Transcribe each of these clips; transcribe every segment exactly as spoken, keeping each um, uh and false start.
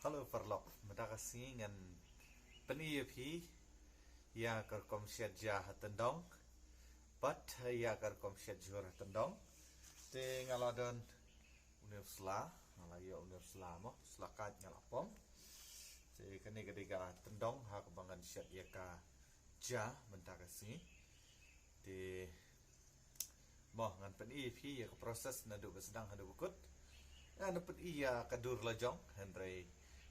Hello paralok, mynta ka sngi ngan pyni ïa phi ïa ka rukom shet ja ha tyndong bad ïa ka rukom shet jhur ha tyndong. Te nga la don une u sla, nga la ïoh une u sla mo, sla kait nga la pom. Te kane ka dei ka tyndong ha kaba ngan shet ïa ka ja mynta ka sngi. Te mo ngan pyni ïa phi ïa ka process naduh ba sdang haduh ba kut. Ngan pyni ïa ka dur la jong, hynrei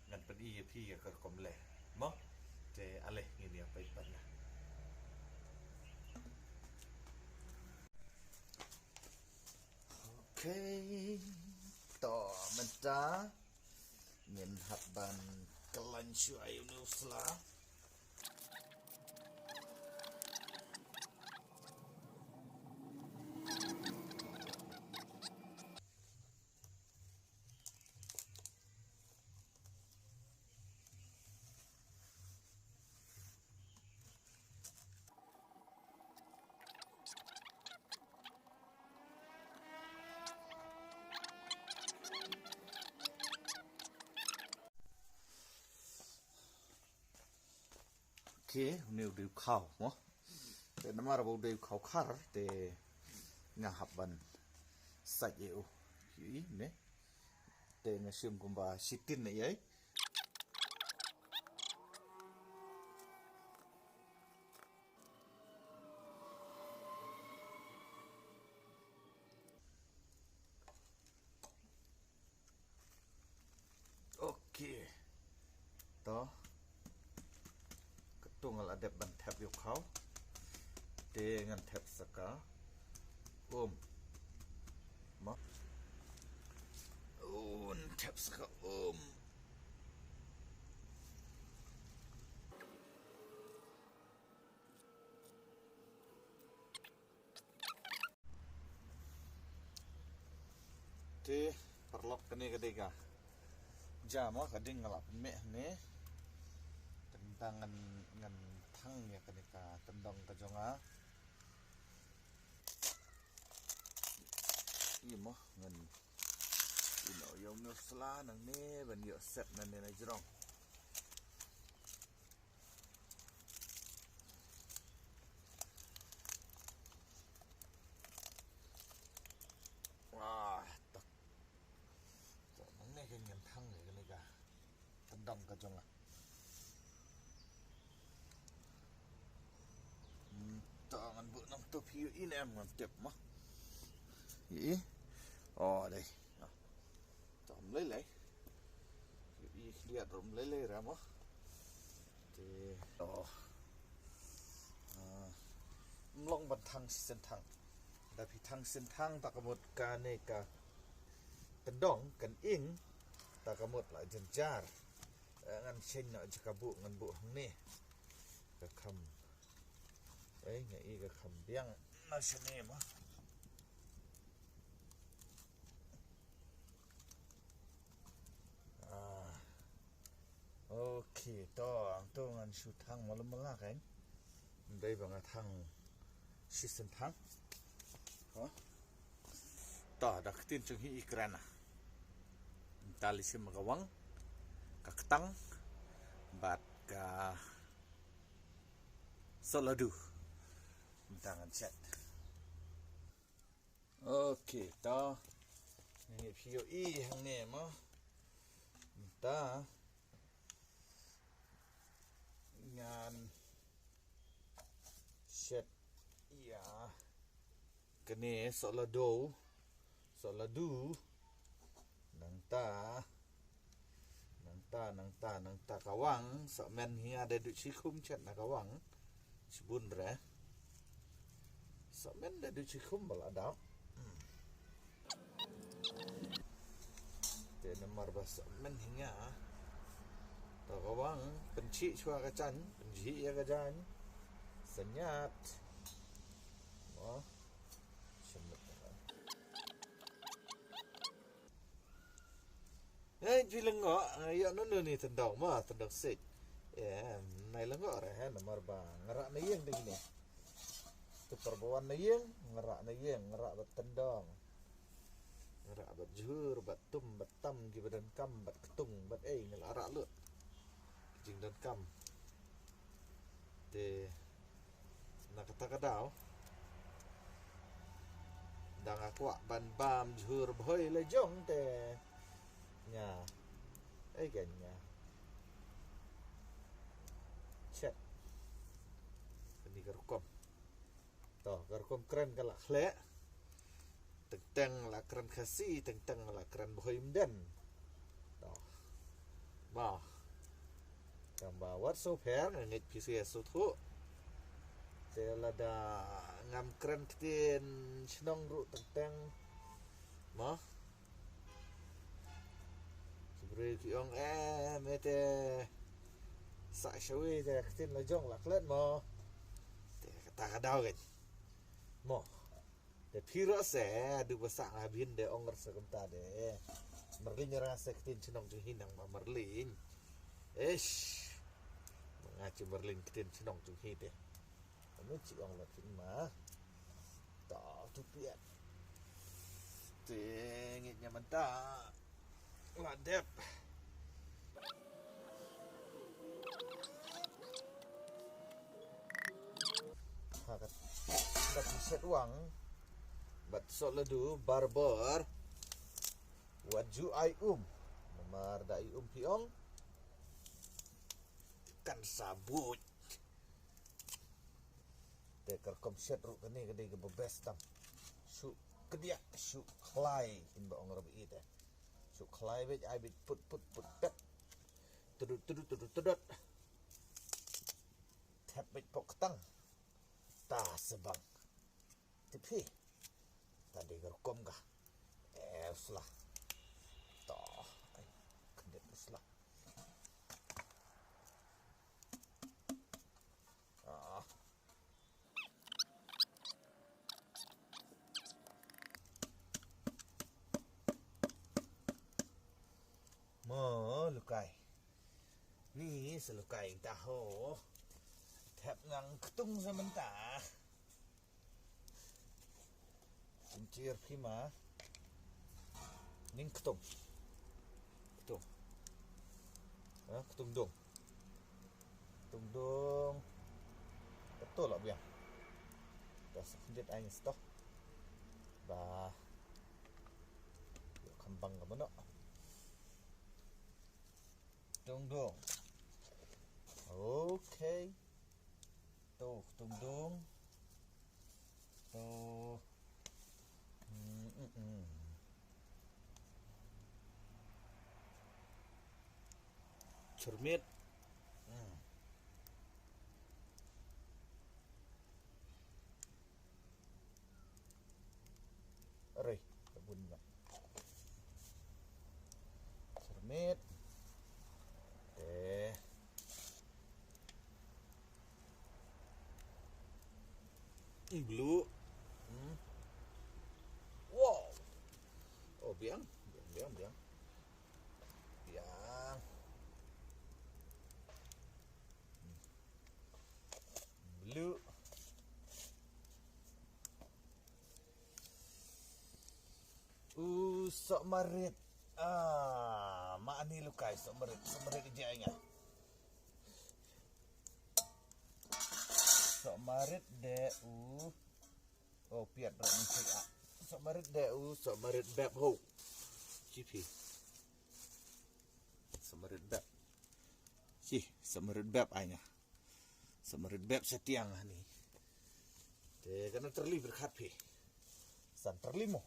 ngan pyni ïa phi ïa ka rukom leh. Mo, te ale ngin ïa peit bad nga. Okay. To mynta ngin hap ban khlaiñ shuwa ïa une u sla. Okay, une u dei u khaw mo. Te namar ba u dei u khaw khar te nga hap ban sait ïa u. Ïohi ne. Te nga shim kumba shi tin ne ïa. Okay. To. Katto nga la dep ban thep ïa u khaw. Te ngan thep sa ka um. Ma. Un thep sa ka um. Te paralok, kane ka dei ka ja mo, ka ding nga la pynmeh ne. Te mynta ngan, ngan thang ïa kane ka tyndong ka jong nga. Ïa mo ngan ïa u sla nangne ban ïoh set nangne na jrong. Ah, tak. Tak, nangne kan ngan thang ïa kane ka tyndong ka jong nga. Hmm, to ngan buh nangto phi ïohi ne em, ngan tep mo. Ïohi. Oh, dei. Ah. To ym lei lei. Ïohi khlieh ruh ym lei lei ra mo. Te. Oh. Ah. Ym long ban thang shisien thang. Da phi thang shisien thang ta ka mut kane ka tyndong kan ing, ta ka mut la jynjar. Eh, ngan sheiñ noh jaka buh, ngan buh hangne. Ka kham. Eh, nga i ka kham biang na shane mo. Ah. Okay, to, to ngan shu thang malu mala kan. Dei ba nga thang shisien thang. Ho. To, da ktien jong hi i kren na. Tali shim ka wang, ka ktang, bad ka sohla du. Mynta ngan shet. Okay, to. Ngi phi ïohi hangne mo. Mynta ngan shet ïa kane sohla du, sohla du. Nangta, nangta, nangta, nangta ka wang, sohmen hi nga da duh shi khum shet na ka wang. Shibun re. Sohmen da duh shi khum ba la dap. Hmm. Te namar ba sohmen hi nga. To ka wang, pynshih shuwa ka jaiñ, pynshih ïa ka jaiñ. Synñiat. Mo. Shimut ka. Eh, phi lyngngoh, eh, ïa nunu ne tyndong mo, tyndong sik. Eh, nai lyngngoh re, eh, namar ba nga rah na ïing dei ne. Tu por ba wan na ïing, nga rah na ïing, nga rah bad tyndong. Rah bad jhur, bad tum, bad tam, kiba donkam, bad ktung, bad ei, nga la rah lut. Ki jingdonkam. Te, na kata ka daw. Da nga kwah ban bam jhur bhoi la jong te. Nga. Ei ka nga. Chet. Kani ka rukom. To, ka rukom kren ka la khleh. Teng teng la kren Khasi, teng teng la kren Bhoi Mden. To. Ba. Tang ba wat sngewpher, nga ngeit phi sngewthuh. Te lada ngam kren ktien shnong ruh teng teng. Mo. Ki briew ki ong, eh, me te sah shawi te ktien la jong la klet mo. Te kata ka daw kan. Mo. Te phi ruh se, du ba sah nga bhin de ong ruh se kumta de. Marlin ra se ktien shnong jong hi nang ma marlin. Eish. Nga chi marlin ktien shnong jong hi te. Ano chi ong la phin ma. Ta tu piat. Te ngit nya mynta. La dep. Ha ka. Da ki set wang. Bad sot la du barber. Wat ju ai um. Namar da ai um phi ong. Kan sa buit. Te ka rukom shet ruh kane ka dei kaba best tam. Shu kdiah, shu khlai, kin ba ong rabi te. Shu khlai beit, ai beit put, put, put, pet. Tudut, tudut, tudut, tudut. Thep beit pok ktang. Ta sebang. Tip hi. Ta dei ka rukom ka. Eh, usla. Ta. Ai, khnit usla. Ah. Mo, lukai. Ni, sa lukai ta ho. Thep ngang ktung sa mynta. Kin chier phi ma. Ning ktung. Ktung. Ha, ktung dung. Ktung dung. Betul lah biang. Dah sakit ain stok. Bah. Yuk kembang ka mano. Ktung dung. Okay. Tu, ktung dung. Tu. Hmm, hmm, hmm. Cermit. Hmm. Arei, ka bun nga. Cermit. Te. Blue. Hmm. Wow. Oh, biang, biang, biang, biang. Biang. Hmm. Blue. U sok marit. Ah, ma ani lukai sok marit, sok marit je nga. Sok marit de u. Oh, piat rak ni sik ah. Sok marit de u, sok marit bep ho. Chi phi. Sok marit bep. Chi, sok marit bep ai nga. Sok marit bep setiang ni. Te kana terli berkat phi. San terli mo.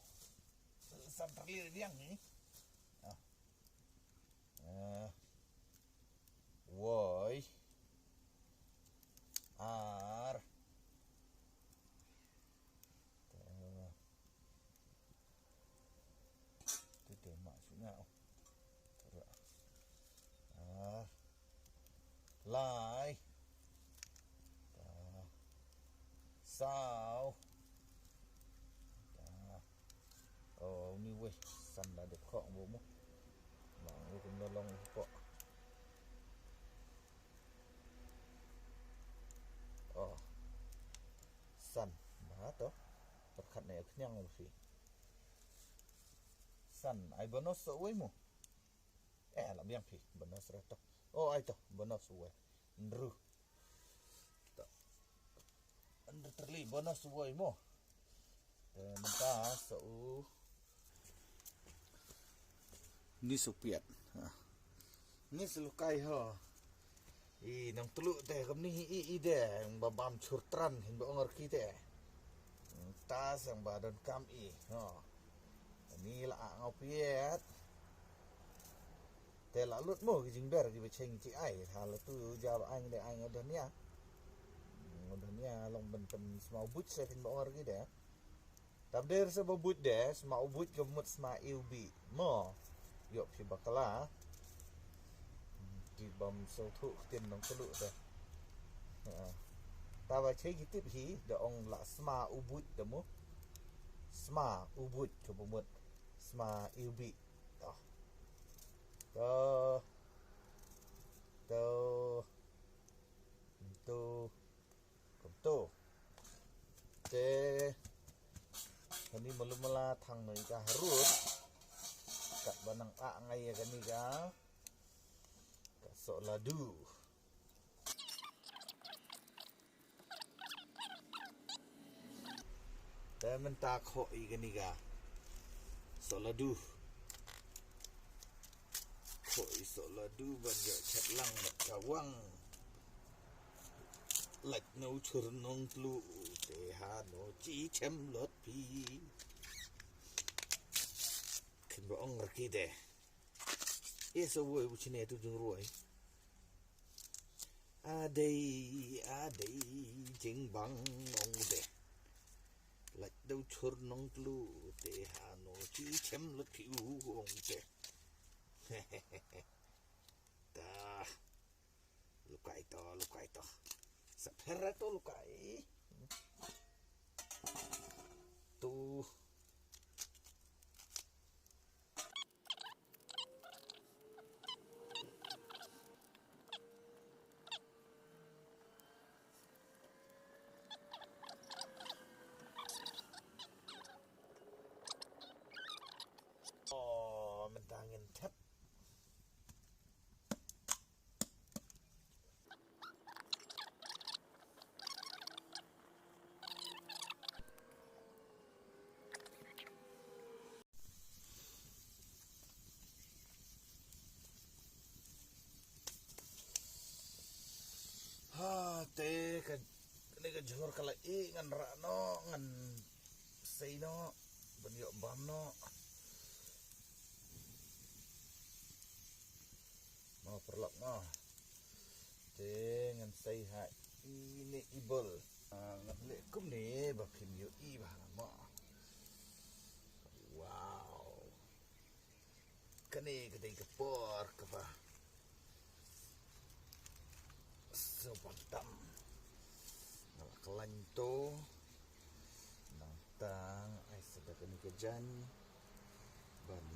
San terli diang ni. Ah. Eh. Woi. Ar. Eh. Te te ma shu nya. Ah. Lai. Ah. Saw. Ah. Oh, ni wei san la dep khok bo mo. Ma ngi kum da long khok. Oh. San. Ma to. Perkat ne khniang mo si. San, ai bonus sa uwei mo. Eh, la biang phi, bonus ra to. Oh, ai to, bonus uwei. Nru. To. Nru terli bonus uwei mo. Te mynta sa u. Ni su piat. Ha. Ni su lukai ho. I nang tulu te kam ni i i de ba bam chur tran hin ba ong ar ki te. Ta sang ba don kam i. Ho. Ni la a ngau piat. Te la lut mo ki jingber ki ba cheng chi ai. Ha la tu ja ba ai de ai ngau don ya. Ngau don ya long ben pen smau buch se hin ba ong ar ki de. Tab der se ba buit de, sma u buit ka mut sma iu bi. Mo. Yok phi bakala. Ki bam so thu ktien nong kelu de. Ha. Ta ba che ki tip hi, da ong la sma u buit de mo. Sma u buit ka ba mut sma iu bi. To. To. To. To. Kumto. Te. Kani malu mala thang no ika harut. Kat banang a ngai ya kani ka. Ka sok ladu. Te mynta kho i kani ka. Sok ladu. Kho i sok ladu ban ya chat lang bad ka wang. Lait no chur nong tlu te ha no chi chem lot pi. Kin ba ong raki de. E so woi bu chine tu jung ruai. Adei, adei, jing bang ong de. Lait dau chur nong tlu te ha no chi chem lot pi u ong de. Ta. Lukai to, lukai to. Sa pher to lukai. Tu. Oh, mentangin thep. Ha, te ka, kane ka jhur ka la i ngan rah noh, ngan sei noh, ban ïoh bam noh. Mo paralok mo. Te ngan sei ha ine i bowl. Ah, ngan leh kumne ba phin ïohi bha mo. Wow. Kane ka dei ka por kaba sngewbha tam. Nga la khlaiñ to. Nangta ai sa da kane ka jaiñ ban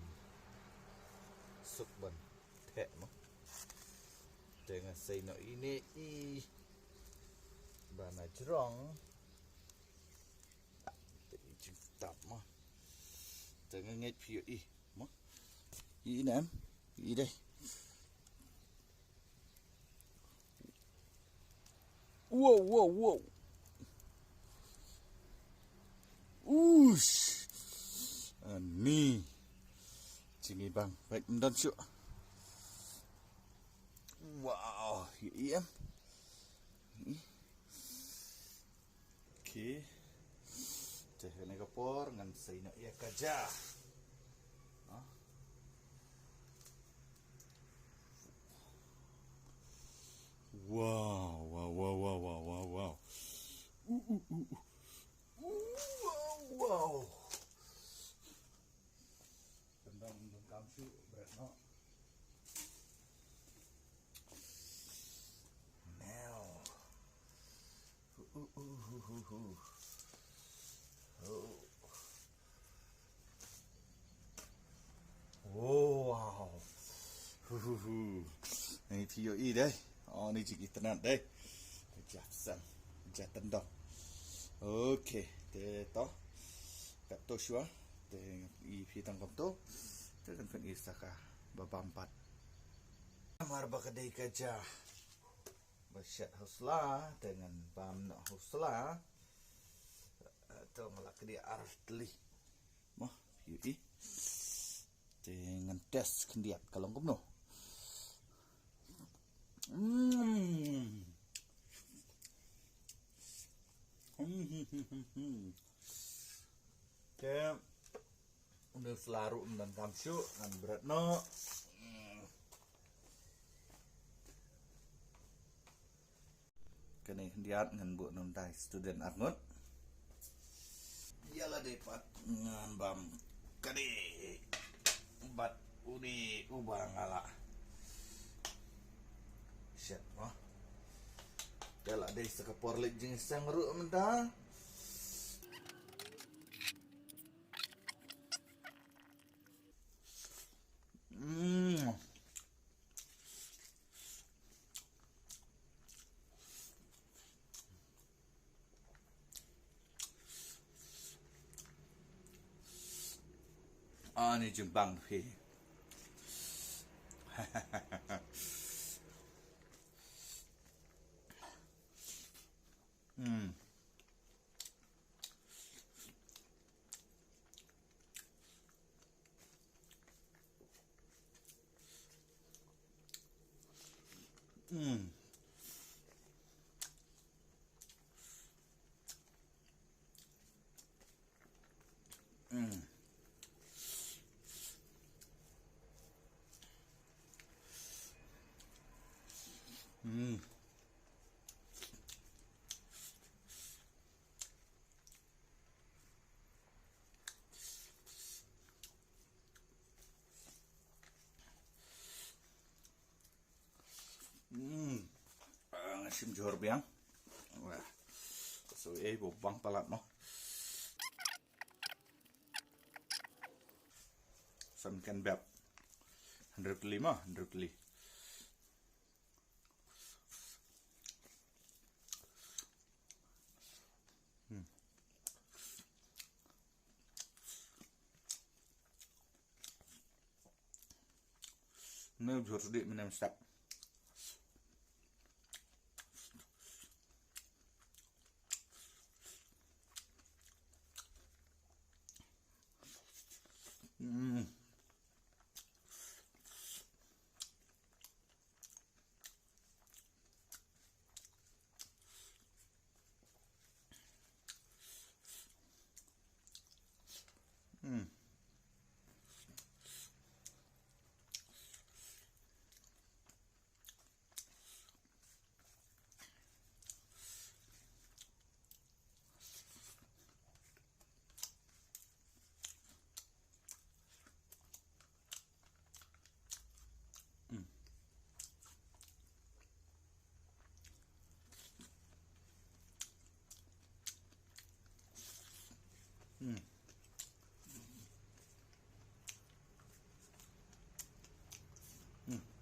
suk ban theh mo. Te nga sei noh ine i ba na jrong. Te i jingtap mo. Te nga ngeit phi ïohi mo. I nem i dei. Wow, wow, wow. Ush. Ani. Jingibang. Baik, mendon shuh. Wow, ïohi em. Okay. Te ha kane ka por ngan sei noh ïa ka ja. Ha? Wow, wow, wow. Uh, uh, uh, uh. Wow, wow. Tendang dengkam shu bret noh. Now. Uh, uh, uh, uh, uh, uh. Oh. Oh, wow. Hu, hu, hu. Ni phi ïohi dei. Oh, ni jingïatynnad dei. Ka ja psan. Ka ja tendang. Okay, te to. Katto shuwa. Te i phi tang kumto. Te kan pyn-i sa kaba bam pat. Namar ba ka dei ka ja ba shet hausa, te ngan bam noh hausa. Te nga la kdiah ar tylli. Mo, ïohi. Te ngan test khyndiat ka long kumno. Mm. Mm. Te une u sla ruh ym donkam shuh, ngan bret noh. Kane khyndiat ngan buh na u student arngut. Ïa lade pat ngan bam kane bad une uba nga la shet mo. Ïa lade sa ka por leit jingïaseng ruh mynta. Mm. Ani jingbang phi. Hmm. Hmm. Hmm. Hmm. Hmm. Ah, nga shim jhur biang. Wah. So, eh, bang palat mo. San kan bep. Hynriew tylli mo, hynriew tylli. Hmm. Neu jhur sudi menem step. Hmm. Hmm. Hmm. Hmm.